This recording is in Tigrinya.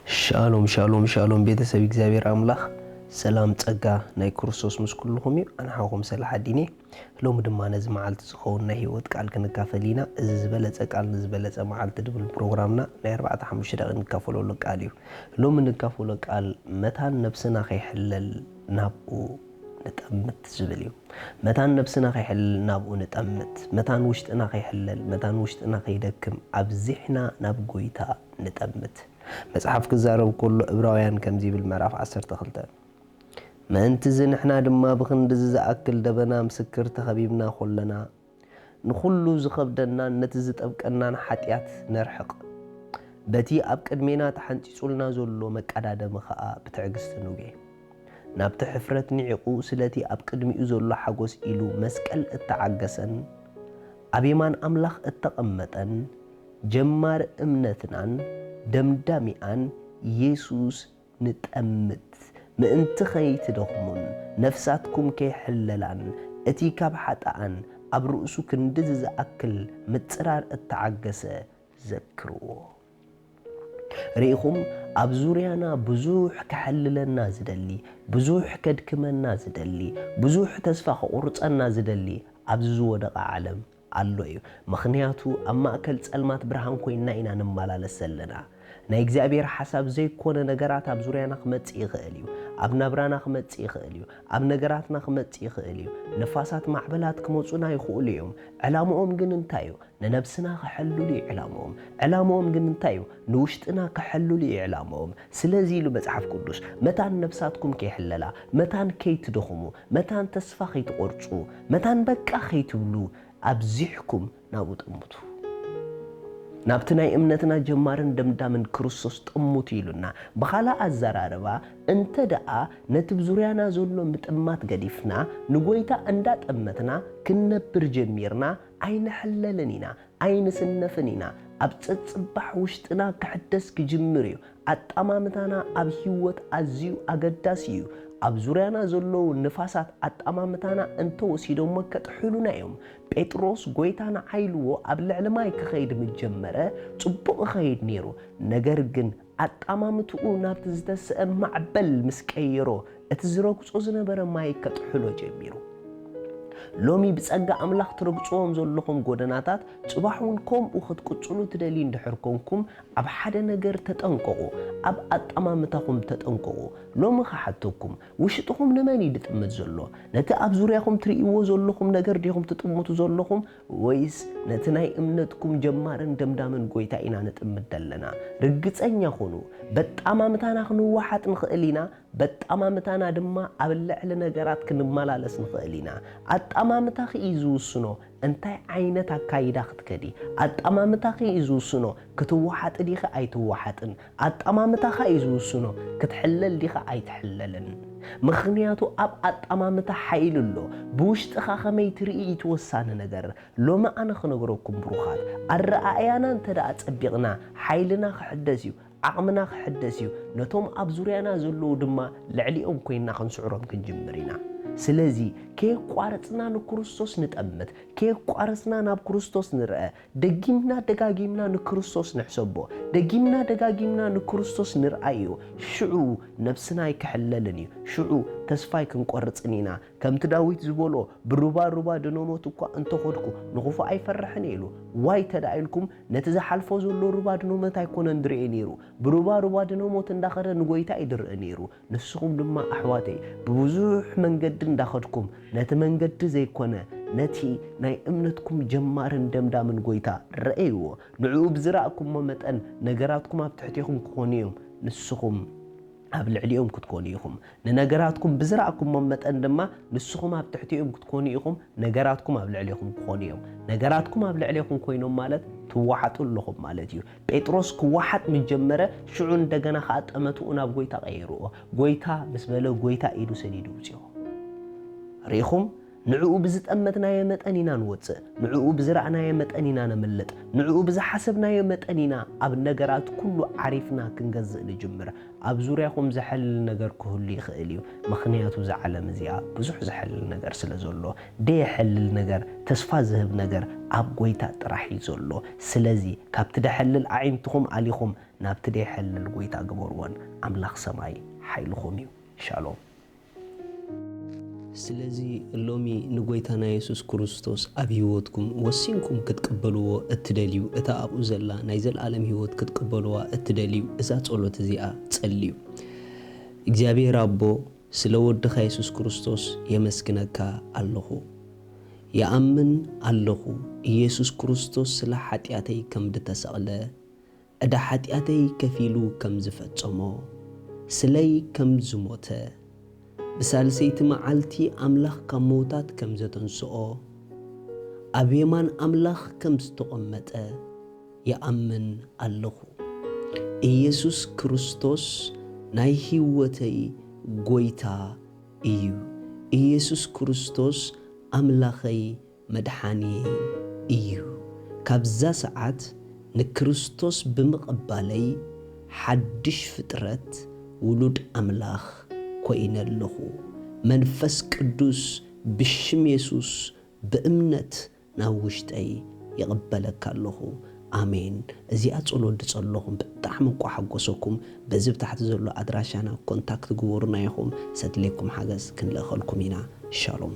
ሻሎም ሻሎም ሻሎም፣ ቤተሰብ እግዚኣብሔር ኣምላኽ፣ ሰላም ጸጋ ናይ ክርስቶስ ምስ ኩልኹም እዩ። ኣነ ሓውኹም ሰላሓዲን እየ። ሎሚ ድማ ነዚ መዓልቲ ዝኸውን ናይ ህይወት ቃል ክንካፈል ኢና። እዚ ዝበለጸ ቃል ንዝበለጸ መዓልቲ ድብል ፕሮግራምና ናይ ኣርባዕተ ሓሙሽተ ደቂ እንካፈለሉ ቃል እዩ። ሎሚ እንካፈሎ ቃል መታን ነብስና ከይሕለል ናብኡ ንጠምት ዝብል እዩ። መታን ነብስና ከይሕለል ናብኡ ንጠምት፣ መታን ውሽጥና ከይሕለል፣ መታን ውሽጥና ከይደክም ኣብዚሕና ናብ ጎይታ ንጠምት። መጽሓፍ ክዛረብ ከሎ ዕብራውያን ከምዚ ይብል፣ ምዕራፍ ዓሰርተ ክልተ፣ ምእንቲ እዚ ንሕና ድማ ብኽንድዚ ዝኣክል ደበና ምስክር ተኸቢብና ኮለና፣ ንኹሉ ዝኸብደናን ነቲ ዝጠብቀናን ሓጢኣት ነርሕቕ። በቲ ኣብ ቅድሜና ተሓንጺጹልና ዘሎ መቀዳደሚ ኸኣ ብትዕግስቲ ንጉየ። ናብቲ ሕፍረት ንዒቑ ስለቲ ኣብ ቅድሚኡ ዘሎ ሓጎስ ኢሉ መስቀል እተዓገሰን ኣብ የማን ኣምላኽ እተቐመጠን ጀማሪ እምነትናን ደምዳሚኣን የሱስ ንጠምት፣ ምእንቲ ኸይትደኽሙን ነፍሳትኩም ከይሕለላን፣ እቲ ካብ ሓጥኣን ኣብ ርእሱ ክንድዚ ዝኣክል ምጽራር እተዓገሰ ዘክርዎ። ርኢኹም፣ ኣብ ዙርያና ብዙሕ ከሕልለና ዝደሊ፣ ብዙሕ ከድክመና ዝደሊ፣ ብዙሕ ተስፋ ከቑርጸና ዝደሊ ኣብዚ ዝወደቐ ዓለም ኣሎ እዩ። ምኽንያቱ ኣብ ማእከል ጸልማት ብርሃን ኮይንና ኢና ንመላለስ ዘለና። ናይ እግዚኣብሔር ሓሳብ ዘይኮነ ነገራት ኣብ ዙርያና ክመጽእ ይኽእል እዩ። ኣብ ናብራና ክመጽእ ይኽእል እዩ። ኣብ ነገራትና ክመጽእ ይኽእል እዩ። ንፋሳት ማዕበላት ክመጹና ይኽእሉ እዮም። ዕላምኦም ግን እንታይ እዩ? ንነብስና ክሕልሉ እዩ ዕላምኦም። ዕላምኦም ግን እንታይ እዩ? ንውሽጥና ክሕልሉ እዩ ዕላምኦም። ስለዚ ኢሉ መጽሓፍ ቅዱስ፣ መታን ነብሳትኩም ከይሕለላ፣ መታን ከይትደኽሙ፣ መታን ተስፋ ከይትቖርጹ፣ መታን በቃ ከይትብሉ፣ ኣብዚሕኩም ናብኡ ጠምቱ። ናብቲ ናይ እምነትና ጀማርን ደምዳምን ክርስቶስ ጠምቱ ኢሉና። ብኻልእ ኣዘራርባ፣ እንተ ደኣ ነቲ ብዙርያና ዘሎ ምጥማት ገዲፍና፣ ንጎይታ እንዳጠመትና ክንነብር ጀሚርና፣ ኣይንሕለልን ኢና፣ ኣይንስነፍን ኢና። ኣብ ጸጽባሕ ውሽጥና ክሕደስ ክጅምር እዩ። ኣጠማምታና ኣብ ህይወት ኣዝዩ ኣገዳሲ እዩ። ኣብ ዙርያና ዘለዉ ንፋሳት ኣጠማምታና እንተወሲዶሞ ከጥሕሉና እዮም። ጴጥሮስ ጎይታ ንዓይ ኢልዎ ኣብ ልዕሊ ማይ ክኸይድ ምስ ጀመረ ጽቡቕ ይኸይድ ነይሩ። ነገር ግን ኣጠማምትኡ ናብቲ ዝተስአ ማዕበል ምስ ቀየሮ፣ እቲ ዝረግጾ ዝነበረ ማይ ከጥሕሎ ጀሚሩ። ሎሚ ብጸጋ ኣምላኽ ትረግጽዎም ዘለኹም ጎደናታት ጽባሕ እውን ከምኡ ክትቅጽሉ ትደልዩ እንድሕር ኮንኩም፣ ኣብ ሓደ ነገር ተጠንቀቑ፣ ኣብ ኣጠማምታኹም ተጠንቀቑ። ሎሚ ክሓተኩም፣ ውሽጥኹም ንመን እዩ ዝጥምት ዘሎ? ነቲ ኣብ ዙርያኹም ትርእይዎ ዘለኹም ነገር ዲኹም ትጥምቱ ዘለኹም? ወይስ ነቲ ናይ እምነትኩም ጀማርን ደምዳምን ጎይታ ኢና ንጥምት ዘለና? ርግጸኛ ኩኑ። በጣማምታና ክንወሓጥ ንኽእል ኢና፣ በጣማምታና ድማ ኣብ ልዕሊ ነገራት ክንመላለስ ንኽእል ኢና። ኣጠማምታኺ እዩ ዝውስኖ እንታይ ዓይነት ኣካይዳ ክትከዲ። ኣጠማምታኺ እዩ ዝውስኖ ክትወሓጢ ዲኺ ኣይትወሓጥን። ኣጠማምታኻ እዩ ዝውስኖ ክትሕለል ዲኻ ኣይትሕለልን። ምኽንያቱ ኣብ ኣጠማምታ ሓይሊ ኣሎ። ብውሽጥኻ ከመይ ትርኢ እዩ እቲ ወሳኒ ነገር። ሎሚ ኣነ ክነግረኩም ብሩኻት፣ ኣረኣእያና እንተ ደኣ ጸቢቕና፣ ሓይልና ክሕደስ እዩ፣ ዓቕምና ክሕደስ እዩ፣ ነቶም ኣብ ዙርያና ዘለዉ ድማ ልዕሊኦም ኮይንና ክንስዕሮም ክንጅምር ኢና። ስለዚ ከየቋረጽና ንክርስቶስ ንጠምት፣ ከየቋረጽና ናብ ክርስቶስ ንርአ፣ ደጊምና ደጋጊምና ንክርስቶስ ንሕሰቦ፣ ደጊምና ደጋጊምና ንክርስቶስ ንርኣዮ፣ ሽዑ ነብስና ኣይክሕለልን እዩ፣ ሽዑ ተስፋ ኣይክንቆርጽን ኢና። ከምቲ ዳዊት ዝበሎ፣ "ብሩባ ሩባ ድነ ሞት እኳ እንተኸድኩ ንኽፉእ ኣይፈርሕን እየ" ኢሉ። ዋይ እንተ ደኣ ኢልኩም፣ ነቲ ዝሓልፎ ዘሎ ሩባ ድነ ሞት ኣይኮነን ዝርእየ ነይሩ። ብሩባ ሩባ ድነ ሞት እንዳኸደ ንጎይታ እዩ ዝርኢ ነይሩ። ንስኹም ድማ ኣሕዋተይ፣ ብብዙሕ መንገዲ እንዳኸድኩም፣ ነቲ መንገዲ ዘይኮነ፣ ነቲ ናይ እምነትኩም ጀማርን ደምዳምን ጎይታ ረኣይዎ። ንዕኡ ብዝረኣኩሞ መጠን ነገራትኩም ኣብ ትሕቴኹም ክኾኑ እዮም። ንስኹም ኣብ ልዕሊኦም ክትኮኑ ኢኹም። ንነገራትኩም ብዝረኣኩሞም መጠን ድማ ንስኹም ኣብ ትሕቲኦም ክትኮኑ ኢኹም፣ ነገራትኩም ኣብ ልዕሌኹም ክኾኑ እዮም። ነገራትኩም ኣብ ልዕሌኹም ኮይኖም ማለት ትወሓጡ ኣለኹም ማለት እዩ። ጴጥሮስ ክወሓጥ ምስ ጀመረ፣ ሽዑ እንደገና ኸኣ ጠመትኡ ናብ ጎይታ ቀይርዎ። ጎይታ ምስ በለ፣ ጎይታ ኢዱ ሰዲዱ ውጽኦ። ርኢኹም? ንዕኡ ብዝጠመትናዮ መጠን ኢና ንወጽእ። ንዕኡ ብዝረኣናዮ መጠን ኢና ነምልጥ። ንዕኡ ብዝሓሰብናዮ መጠን ኢና ኣብ ነገራት ኩሉ ዓሪፍና ክንገዝእ ንጅምር። ኣብ ዙርያኹም ዘሐልል ነገር ክህሉ ይኽእል እዩ። ምኽንያቱ እዛ ዓለም እዚኣ ብዙሕ ዘሐልል ነገር ስለ ዘሎ፣ ደየሐልል ነገር፣ ተስፋ ዝህብ ነገር ኣብ ጎይታ ጥራሕ እዩ ዘሎ። ስለዚ ካብቲ ደሐልል ኣዒንትኹም ኣሊኹም ናብቲ ደየሐልል ጎይታ ግበርዎን። ኣምላኽ ሰማይ ሓይልኹም እዩ። ሻሎም። ስለዚ ሎሚ ንጎይታና የሱስ ክርስቶስ ኣብ ህይወትኩም ወሲንኩም ክትቅበልዎ እትደልዩ፣ እታ ኣብኡ ዘላ ናይ ዘለኣለም ህይወት ክትቅበልዋ እትደልዩ፣ እዛ ጸሎት እዚኣ ጸልዩ። እግዚኣብሔር ኣቦ፣ ስለ ወድኻ የሱስ ክርስቶስ የመስግነካ ኣለኹ። ይኣምን ኣለኹ፣ ኢየሱስ ክርስቶስ ስለ ሓጢኣተይ ከም ድተሰቕለ፣ ዕዳ ሓጢኣተይ ከፊሉ ከም ዝፈጸሞ፣ ስለይ ከም ዝሞተ፣ ብሳልሰይቲ መዓልቲ ኣምላኽ ካብ መውታት ከም ዘተንስኦ፣ ኣብ የማን ኣምላኽ ከም ዝተቐመጠ ይኣምን ኣለኹ። ኢየሱስ ክርስቶስ ናይ ህይወተይ ጎይታ እዩ። ኢየሱስ ክርስቶስ ኣምላኸይ መድሓንየይ እዩ። ካብዛ ሰዓት ንክርስቶስ ብምቕባለይ ሓድሽ ፍጥረት ውሉድ ኣምላኽ ኮይነ ኣለኹ። መንፈስ ቅዱስ ብሽም የሱስ ብእምነት ናብ ውሽጠይ ይቕበለካ ኣለኹ። ኣሜን። እዚኣ ጸሎት ድጸለኹም ብጣዕሚ እኳ ሓጎሰኩም፣ በዚ ብታሕቲ ዘሎ ኣድራሻና ኮንታክት ግበሩና ኢኹም። ሰድሌኩም ሓገዝ ክንልእኸልኩም ኢና። ሻሎም።